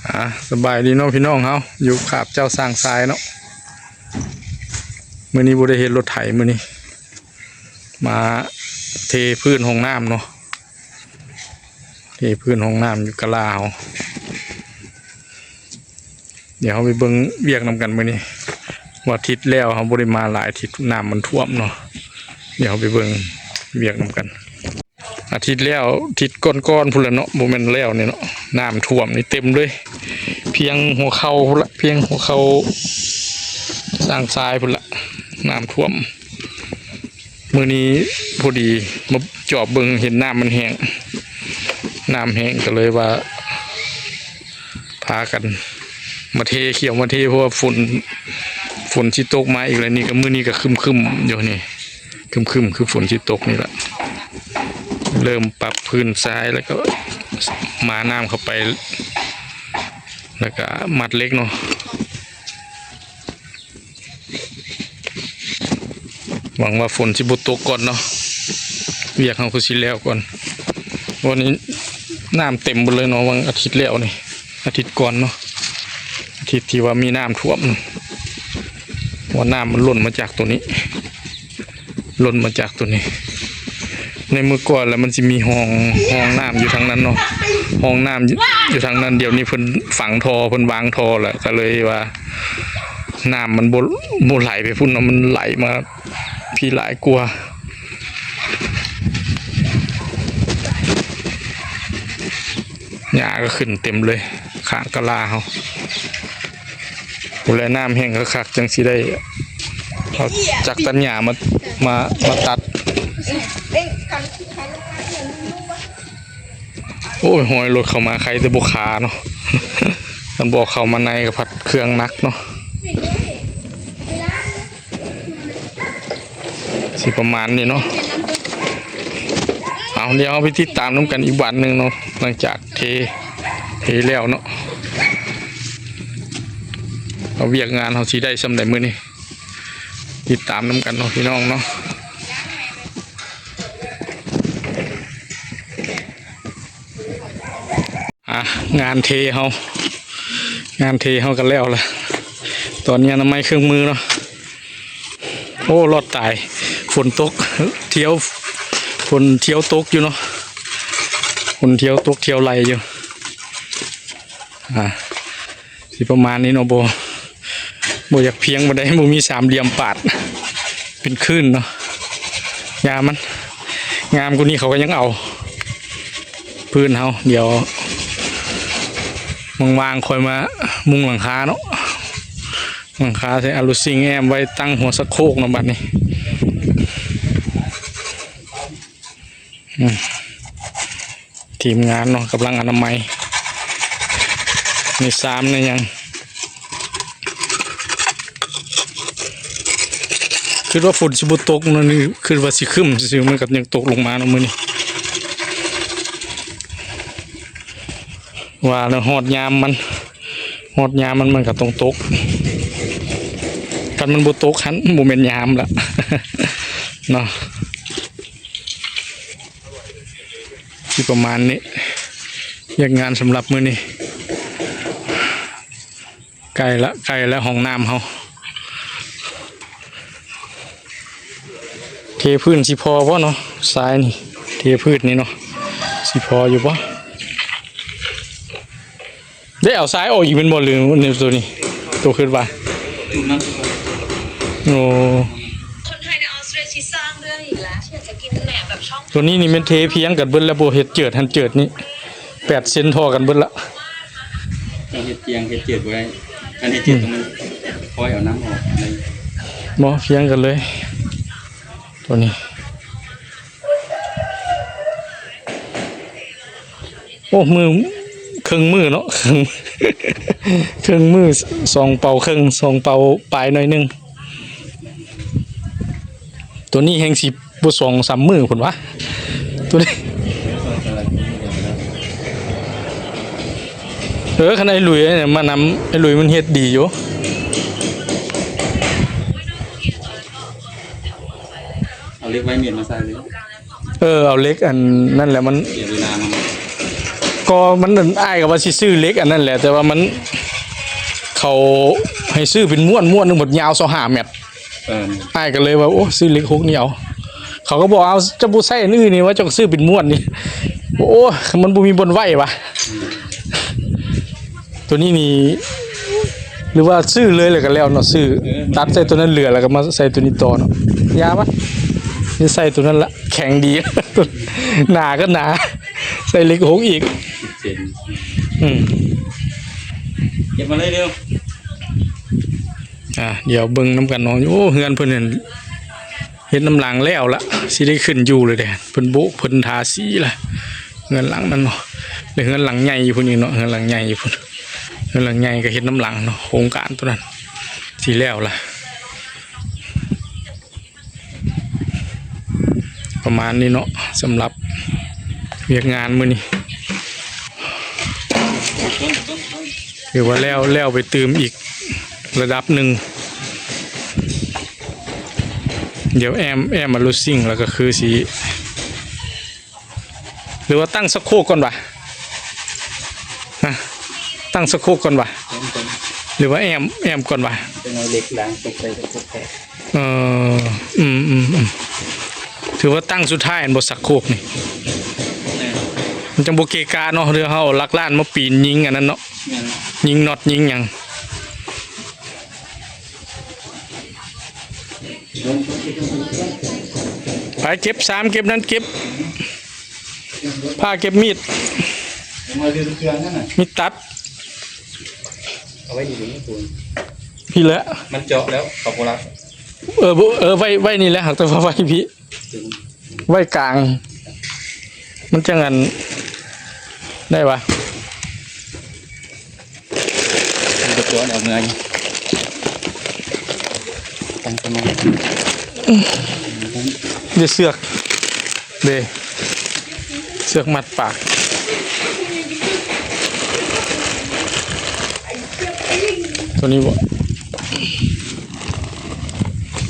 ອ່າ ສະບາຍດີເນາະພີ່ນ້ອງເຮົາ ຢູ່ຄາບເຈົ້າຊ້າງຊາຍເນາະ. ມື້ນີ້ບໍ່ໄດ້ເຮັດລົດໄຖ ມື້ນີ້ມາເທພື້ນຫ້ອງນ້ຳເນາະ ເທພື້ນຫ້ອງນ້ຳຢູ່ກະລາເຮົາ. ດຽວເຮົາໄປເບິ່ງວຽກນຳກັນມື້ນີ້ ວ່າທິດແລ້ວເຮົາບໍ່ໄດ້ມາຫຼາຍທິດ ນ້ຳມັນຖ້ວມເນາະ. ດຽວເຮົາໄປເບິ່ງວຽກນຳກັນ. ອາທິດແລ້ວ ທິດກ່ອນໆພຸ້ນແຫຼະເນາະ ບໍ່ແມ່ນແລ້ວນີ້ເນາະ ນ້ຳຖ້ວມນີ້ເຕັມເລີຍ ພຽງຫົວເຂົ່າພຸ້ນລະ ພຽງຫົວເຂົ່າຊ້າງຊາຍພຸ້ນລະ ນ້ຳຖ້ວມ. ມື້ນີ້ພໍດີມາຈອບເບິ່ງ ເຫັນນ້ຳມັນແຫ້ງ ນ້ຳແຫ້ງ ກໍເລີຍວ່າ ພາກັນມາເທ ຂຽວມາເທ ເພາະວ່າຝົນ ຝົນຊິຕົກມາອີກແລ້ວ. ນີ້ກໍ ມື້ນີ້ກໍຄຶ້ມໆຢູ່ນີ້ ຄຶ້ມໆ ຄືຝົນຊິຕົກນີ້ລະ. ເລີ່ມປັບພື້ນຊາຍ ແລ້ວກໍໝານ້ຳເຂົ້າໄປ ແລ້ວກໍມັດເຫຼັກເນາະ. ຫວັງວ່າຝົນຊິບໍ່ຕົກກ່ອນເນາະ ວຽກເຮົາຄືຊິແລ້ວກ່ອນ. ວັນນີ້ນ້ຳເຕັມເບິດເລີຍເນາະ ຫວ່າງອາທິດແລ້ວນີ້ ອາທິດກ່ອນເນາະ ອາທິດທີ່ວ່າມີນ້ຳຖ້ວມ ວ່ານ້ຳມັນລົ້ນມາຈາກໂຕນີ້ ລົ້ນມາຈາກໂຕນີ້. ໃນເມື່ອກ່ອນລະມັນຊິມີຮ່ອງ ຮ່ອງນ້ຳຢູ່ທາງນັ້ນເນາະ ຮ່ອງນ້ຳຢູ່ ຢູ່ທາງນັ້ນ. ດຽວນີ້ເພິ່ນຝັງທໍ່ ເພິ່ນວາງທໍ່ລະ ກໍເລີຍວ່າ ນ້ຳມັນບໍ່ ບໍ່ໄຫຼໄປພຸ້ນເນາະ ມັນໄຫຼມາພີ້ຫຼາຍກວ່າ. ຫຍ້າກໍຂຶ້ນເຕັມເລີຍ ຂ້າງກະລາເຮົາ. ໂອ້ ແລະນ້ຳແຫ້ງຄັກໆ ຈັ່ງຊິໄດ້ເອົາຈັກຕັດຫຍ້າມາ ມາ ມາຕັດ. ໂອ້ຍ ຮອຍລົດເຂົ້າມາ ໄຄແຕ່ບໍ່ຄາເນາະ ຄັນບໍ່ເຂົ້າມາໃນກໍພັດເຄື່ອງໜັກເນາະ. ຊິປະມານນີ້ເນາະ. ເອົາ ດຽວເຮົາໄປຕິດຕາມນຳກັນອີກວັນໜຶ່ງເນາະ ຫຼັງຈາກເທ ເທແລ້ວເນາະ ວ່າວຽກງານເຮົາຊິໄດ້ສ່ຳໃດມື້ນີ້ ຕິດຕາມນຳກັນເນາະ ພີ່ນ້ອງເນາະ. ອ່າ ງານເທເຮົາ ງານເທເຮົາກໍແລ້ວລະ. ຕອນນີ້ອະນາໄມເຄື່ອງມືເນາະ. ໂອ້ ລອດຕາຍ ຝົນຕົກ ຖ້ຽວ ຝົນຖ້ຽວຕົກຢູ່ເນາະ ຝົນຖ້ຽວຕົກ ຖ້ຽວໄຫຼຢູ່. ອ່າ ຊິປະມານນີ້ເນາະ ບໍ່ ບໍ່ຢາກພຽງປານໃດ ບໍ່ມີສາມຫຼ່ຽມປາດ ເປັນຄື້ນເນາະ. ງາມມັນ ງາມກວ່ານີ້ເຂົາກໍຍັງເອົາພື້ນເຮົາ. ດຽວວ່າງໆຄ່ອຍມາມຸງຫຼັງຄາເນາະ ຫຼັງຄາໃສ່ອາລູຊິງແອ້ມໄວ້ ຕັ້ງຫົວສະໂຄກເນາະບັດນີ້. ອືມ ທີມງານເນາະ ກຳລັງອະນາໄມ ໃນຊາມໃນຫຍັງ. ຄິດວ່າຝົນຊິບໍ່ຕົກເນາະ ນີ້ຄິດວ່າຊິຄຶ້ມຊື່ໆ ມັນກໍຍັງຕົກລົງມາເນາະມື້ນີ້. ວ່າແລ້ວຮອດຍາມມັນ ຮອດຍາມມັນ ມັນກໍຕ້ອງຕົກ. ຄັນມັນບໍ່ຕົກຫັ້ນ ບໍ່ແມ່ນຍາມລະເນາະ. ຊິປະມານນີ້ ວຽກງານສຳລັບມື້ນີ້ ໃກ້ລະ ໃກ້ລະ ຫ້ອງນ້ຳເຮົາ. ເທພື້ນຊິພໍບໍ່ເນາະ ຊາຍນີ້ ເທພື້ນນີ້ເນາະ ຊິພໍຢູ່ບໍ່? ໄດ້ເອົາຊາຍອອກອີກແມ່ນບໍ່ ຫຼື ໂຕນີ້ ໂຕຄິດວ່າ? ໂອ້ คนไทยในออสเตรเลียที่สร้างเรื่องอีกแล้ว อยากจะกินแหนมแบบช่อง ໂຕນີ້ນີ້ແມ່ນເທພຽງກັນເບິດແລ້ວ ບໍ່ເຮັດເຈີດຫັ້ນເຈີດນີ້ ແປດເຊັນທໍ່ກັນເບິດລະ. ຕ້ອງເຮັດພຽງເຮັດເຈີດບໍ່ໄດ້ ຄັນເຮັດເຈີດ ອືມ ຕ້ອງຄ່ອຍເອົານ້ຳອອກໄດ້. ບໍ່ພຽງກັນເລີຍ ໂຕນີ້. ໂອ້ ມື້ ເຄິ່ງມື້ເນາະ ເຄິ່ງ ເຄິ່ງມື້ ສອງເປົາເຄິ່ງ ສອງເປົາປາຍໜ້ອຍໜຶ່ງ. ໂຕນີ້ແຮ່ງຊິບໍ່ສອງສາມມື້ພຸ້ນຫວາ ໂຕນີ້. ເອີ ຄັນໄອ້ລຸຍມານຳ ໄອ້ລຸຍມັນເຮັດດີຢູ່. ເອົາເຫຼັກໄວ້ເມັດມາໃສ່ເລີຍ. ເອີ ເອົາເຫຼັກອັນນັ້ນແຫຼະ ມັນ ເສຍເວລາມັນ. ກໍມັນ ອ້າຍກໍວ່າຊິຊື້ເຫຼັກອັນນັ້ນແຫຼະ ແຕ່ວ່າມັນ ເຂົາໃຫ້ຊື້ເປັນມ້ວນ ມ້ວນໜຶ່ງໝົດຍາວຊາວຫ້າແມັດ. ເອີ ອ້າຍກໍເລີຍວ່າ ໂອ້ ຊື້ເຫຼັກຫົກນີ້ເອົາ. ເຂົາກໍບອກ ເອົາ ເຈົ້າບໍ່ໃຊ້ອັນອື່ນນີ້ຫວາ ເຈົ້າກໍຊື້ເປັນມ້ວນນີ້. ໂອ້ ມັນບໍ່ມີບ່ອນໄວ້ຫວາ. ໂຕນີ້ນີ້ ຫຼືວ່າຊື້ເລີຍແລ້ວກໍແລ້ວເນາະ ຊື້ ເອີ ຕັດໃສ່ໂຕນັ້ນເຫຼືອ ແລ້ວກໍມາໃສ່ໂຕນີ້ຕໍ່ເນາະ. ຢ່າວະ ຊິໃສ່ໂຕນັ້ນລະ ແຂງດີ ໜາກໍໜາ ໃສ່ເຫຼັກຫົກອີກ. ອືມ ເກັບມາເລີຍເດີ. ອ່າ ດຽວເບິ່ງນຳກັນເນາະ. ໂອ້ ເຮືອນເພິ່ນນັ້ນ ເຮັດນ້ຳຫຼັງແລ້ວລະ ຊິໄດ້ຂຶ້ນຢູ່ເລີຍເດ້. ເພິ່ນໂບະ ເພິ່ນທາສີລະ ເຮືອນຫຼັງນັ້ນເນາະ. ແລະເຮືອນຫຼັງໃຫຍ່ຢູ່ພຸ້ນອີກເນາະ ເຮືອນຫຼັງໃຫຍ່ຢູ່ພຸ້ນ. ເຮືອນຫຼັງໃຫຍ່ກໍເຮັດນ້ຳຫຼັງເນາະ ໂຄງການໂຕນັ້ນຊິແລ້ວລະ. ປະມານນີ້ເນາະ ສຳລັບວຽກງານມື້ນີ້ ຖືວ່າແລ້ວ ແລ້ວໄປຕື່ມອີກລະດັບໜຶ່ງ. ດຽວແອມ ແອມມາລຸດຊິງ ແລ້ວກໍຄືຊິ ຫຼືວ່າຕັ້ງສະໂຄກກ່ອນຫວາ? ຮະ? ຕັ້ງສະໂຄກກ່ອນຫວາ? ແອມກ່ອນ ຫຼືວ່າແອມ ແອມກ່ອນຫວາ? ຈະເອົາເຫຼັກລ້າງຕົກໃສ່ສະໂຄກແທ້. ເອີ ອືມໆໆ ຖືວ່າຕັ້ງສຸດທ້າຍແມ່ນບໍ່ ສະໂຄກນີ້? ແມ່ນ. ມັນຈັ່ງບໍ່ເກະກະເນາະ ຫຼືເຮົາເອົາຫຼັກລ້ານມາປີນຍິງອັນນັ້ນເນາະ. ແມ່ນ. ຍິງນັອດຍິງຫຍັງ. ໄປເກັບຊາມ ເກັບນັ້ນ ເກັບ ຜ້າ ເກັບມີດ ມີດຕັດ. ເອົາໄວ້ນີ້ ພີ້ແຫຼະ ມັນເຈາະແລ້ວ ເຂົາບໍ່ລັກ. ເອີ ບໍ່ ເອີ ໄວ້ ໄວ້ນີ້ແຫຼະ ຫາກແຕ່ວ່າໄວ້ພີ້ ໄວ້ກາງ ມັນຈັ່ງອັນໄດ້ຫວາ? ມັນບໍ່ຈອດ ເອົາເມືອຢູ່ ຕັ້ງຕະມາ ເດ ເຊືອກເດ ເຊືອກມັດປາກ ໂຕນີ້ບໍ່?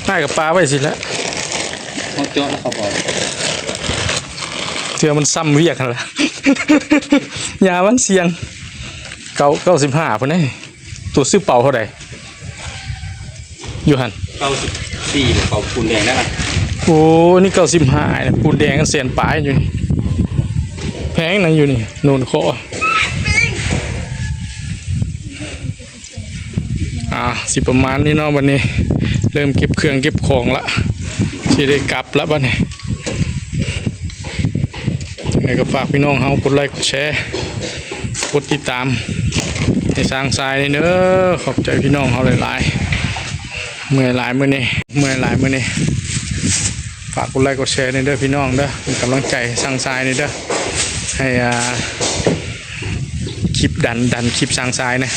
ອ້າຍກໍປະໄວ້ຊີ້ແຫຼະ ເຮົາເຈາະແລ້ວເຂົາບອກ ເທື່ອມັນຊ້ຳວຽກຫັ້ນລະ ຢ່າມັນສ່ຽງ ເກົ້າ ເກົ້າສິບຫ້າພຸ້ນເດ້. ໂຕຊື້ເປົາເທົ່າໃດຢູ່ຫັ້ນ? ເກົ້າສິບສີ່ ເປົາປູນແດງນັ້ນນະ. ໂອ້ ນີ້ເກົ້າສິບຫ້າ ປູນແດງແສນປາຍຢູ່ນີ້ ແພງນະຢູ່ນີ້ ໂນນຄໍ. ອ່າ ຊິປະມານນີ້ເນາະ ບັດນີ້ເລີ່ມເກັບເຄື່ອງເກັບຂອງລະ ຊິໄດ້ກັບລະບັດນີ້. ຍັງໄງກໍຝາກພີ່ນ້ອງເຮົາກົດໄລກ໌ ກົດແຊ ກົດຕິດຕາມໃຫ້ຊ່າງຊາຍແດ່ເດີ. ຂອບໃຈພີ່ນ້ອງເຮົາຫຼາຍໆ ເມື່ອຍຫຼາຍມື້ນີ້ ເມື່ອຍຫຼາຍມື້ນີ້. ຝາກກົດໄລກ໌ ກົດແຊແດ່ເດີພີ່ນ້ອງເດີ ເປັນກຳລັງໃຈໃຫ້ຊ່າງຊາຍແດ່ເດີ ໃຫ້ ອ່າ ຄລິບ ດັນ ດັນຄລິບຊ່າງຊາຍແດ່.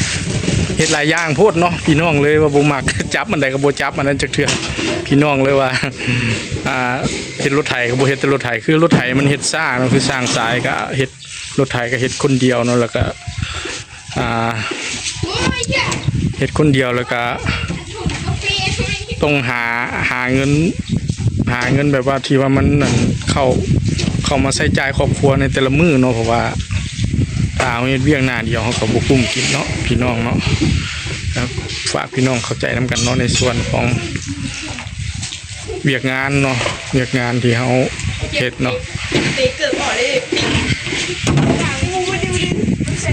ເຮັດຫຼາຍຢ່າງໂພດເນາະ ພີ່ນ້ອງເລີຍວ່າບໍ່ມັກ ຈັບອັນໃດກໍບໍ່ຈັບອັນນັ້ນຈັກເທື່ອ. ພີ່ນ້ອງເລີຍວ່າ ອ່າ ເຮັດລົດໄຖກໍບໍ່ເຮັດແຕ່ລົດໄຖ ຄືລົດໄຖມັນເຮັດຊ້າເນາະ ຄືຊ່າງຊາຍກໍເຮັດ ລົດໄຖກໍເຮັດຄົນດຽວເນາະ ແລ້ວກໍ ອ່າ ເຮັດຄົນດຽວ ແລ້ວກໍຕ້ອງຫາ ຫາເງິນ ຫາເງິນແບບວ່າທີ່ວ່າມັນ ອັນ ເຂົ້າ ເຂົ້າມາໃຊ້ຈ່າຍຄອບຄົວໃນແຕ່ລະມື້ເນາະ ເພາະວ່າຖ້າເຮົາເຮັດວຽກໜ້າດຽວ ເຮົາກໍບໍ່ກຸ້ມກິນເນາະ ພີ່ນ້ອງເນາະ. ແລ້ວຝາກພີ່ນ້ອງເຂົ້າໃຈນຳກັນເນາະ ໃນສ່ວນຂອງ ວຽກງານເນາະ ວຽກງານທີ່ເຮົາເຮັດເນາະ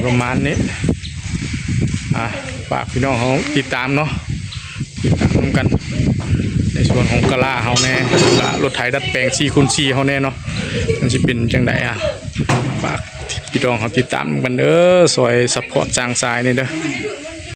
ປະມານນີ້. ອ່າ ຝາກພີ່ນ້ອງເຮົາຕິດຕາມເນາະ ຕິດຕາມນຳກັນ ໃນສ່ວນຂອງກະລາເຮົາແດ່ ແລ້ວກໍລົດໄຖດັດແປງສີ່ຄູນສີ່ເຮົາແດ່ເນາະ ມັນຊິເປັນຈັ່ງໃດ. ອ່າ ຝາກພີ່ນ້ອງເຮົາຕິດຕາມນຳກັນເດີ ຊ່ອຍຊັບພອດຊ່າງຊາຍແດ່ເດີ.